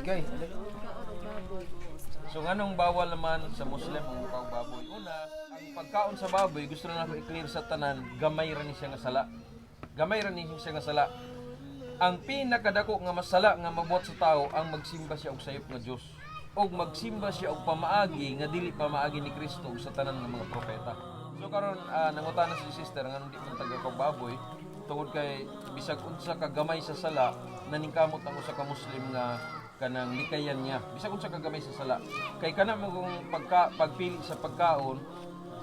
Sky. So nganong bawal naman sa Muslim ang mukaog baboy? Una, ang pagkaon sa baboy, gusto na nako i-clear sa tanan, gamay ra ni siya nga sala. Gamay ra ni siya nga sala. Ang pinakadako nga masala nga mabuhat sa tao ang magsimba siya og sayop nga Dios, og magsimba siya og pamaagi nga dili pamaagi ni Kristo ug sa tanan nga mga propeta. So karon nangutana si sister nganong di man taga og baboy, tungod kay bisag unsa ka gamay sa sala, naningkamot ang usa ka Muslim nga kanang likayan niya bisag unsa ka gamay sa sala, kay kana mo kung pagka pagpili sa pagkaon,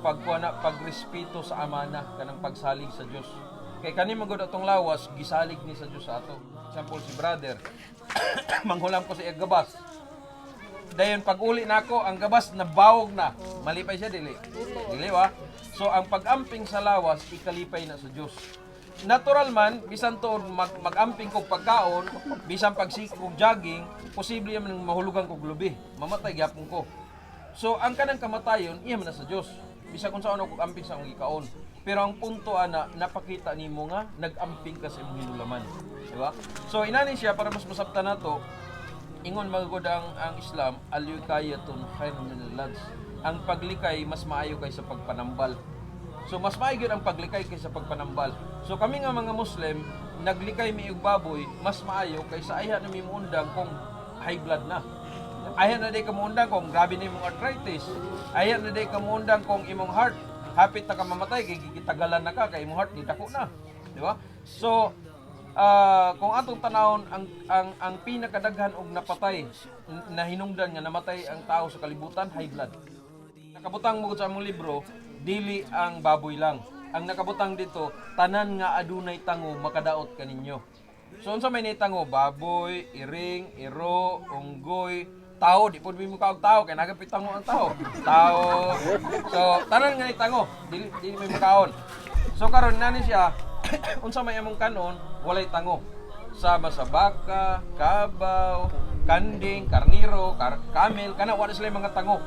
pagkuha na, pagrespeto sa amana, kanang pagsalig sa Dios, kay kani man gud atong lawas, gisalig ni sa Dios sa ato. Example, si brother, manghulam ko sa iyang gabas, dayon pag uli nako, ang gabas nabawog na. Malipay siya, dili? Dili ba? So ang pag-amping sa lawas, ikalipay na sa Dios. Natural man, bisan tuod mag-amping kog pagkaon, bisan pagsik kog jogging, posible man mahulugan kog lubi. Mamatay gyapon ko. So ang kanang kamatayon, iya man na sa Dios. Bisan kung saan ako amping sa akong gikaon. Pero ang punto ana, napakita nimo nga nag-amping ka sa imong hinulaman. Di ba? So inani siya, para mas masabtan nato, ingon magud ang Islam, al-wiqayatun khairun min al. Ang paglikay mas maayo kaysa pagpanambal. So mas maayo gyud ang paglikay kaysa pagpanambal. So kami nga mga Muslim, naglikay mi og baboy, mas maayo kaysa ayha na mi muundang kung high blood na. Ayha na day ka muundang kung grabe na imong arthritis. Ayha na day ka muundang kung imong heart hapit na ka mamatay kay gitagalan na ka kay imong heart gidako na. Di ba? So kung atong tanawon ang pinakadaghan og napatay na hinungdan nga namatay ang tao sa kalibutan, high blood. Nakabutang mo sa among libro, dili ang baboy lang. Ang nakabutang dito, tanan nga adunay tango makadaot kaninyo. So unsa may tango? Baboy, iring, iro, unggoy, tao, di pud mo kaog tao kay nagapit tango ang tao. Tao. So tanan nga ni tango, dili dili may makaon. So karon nani siya, unsa may among kanon, walay tango. Sama sa baka, kabaw, kanding, karniro, camel, kana wala sila mga tango.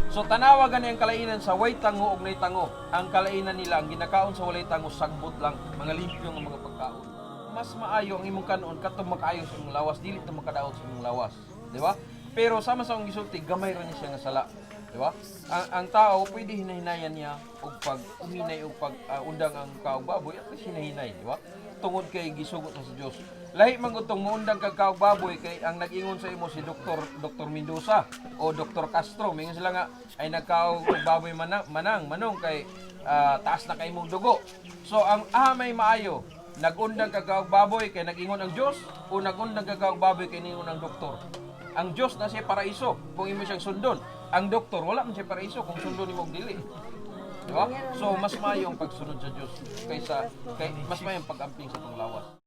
So tanawa gani ang kalainan sa way tango ug nay tango. Ang kalainan nila, ang ginakaon sa walay tango, sagbot lang, mga limpyo nga mga pagkaon. Mas maayo ang imong kanon katong makaayo sa imong lawas, dili to makadaot sa imong lawas, di ba? Pero sama sa akong gisulti, gamay ra ni siya nga sala, di ba? Ang tao pwede hinahinayan niya og pag uminay og pag undang ang kaog baboy, at least hinahinay, di ba? Tungod kay gisugot na sa Dios. Lahi man gud tong muundang kag kaog baboy kay ang nag-ingon sa imo si Dr. Mendoza o Dr. Castro. Mingon sila nga ay nagkaog og baboy manang, manang manong kay taas na kay imong dugo. So ang may maayo, nagundang kag kaog baboy kay nag-ingon ang Dios o nagundang kag kaog baboy kay ningon ang doktor? Ang Dios na siya paraiso kung imo siyang sundon. Ang doktor, wala man siya paraiso kung sundon nimo og dili. Di ba? So mas maayo ang pagsunod sa Dios kaysa kay mas maayo ang pag-amping sa tong lawas.